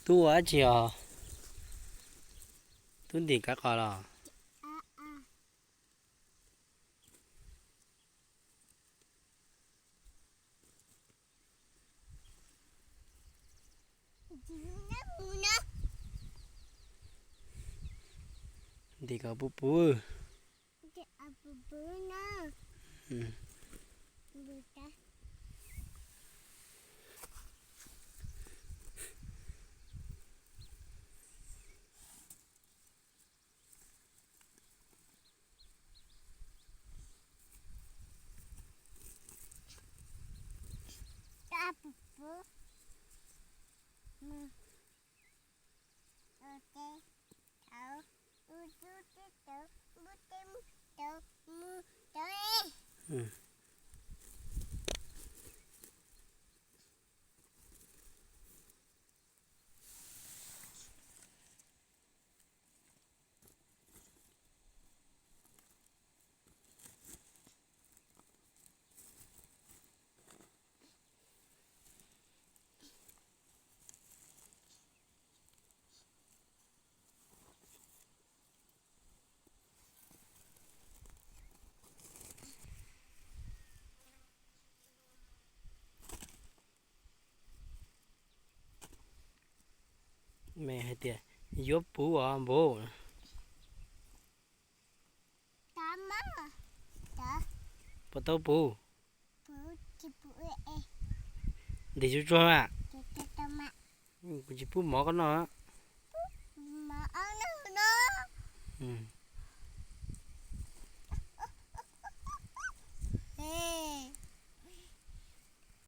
Tub ua dab tsi os? Tub ntim kav qos los? Ntim kom puv puv. Me hais tias yuav puv os npawg. Puas tau puv? Ntim tsuag tsuag mas. Kuv tsis pub mov koj noj.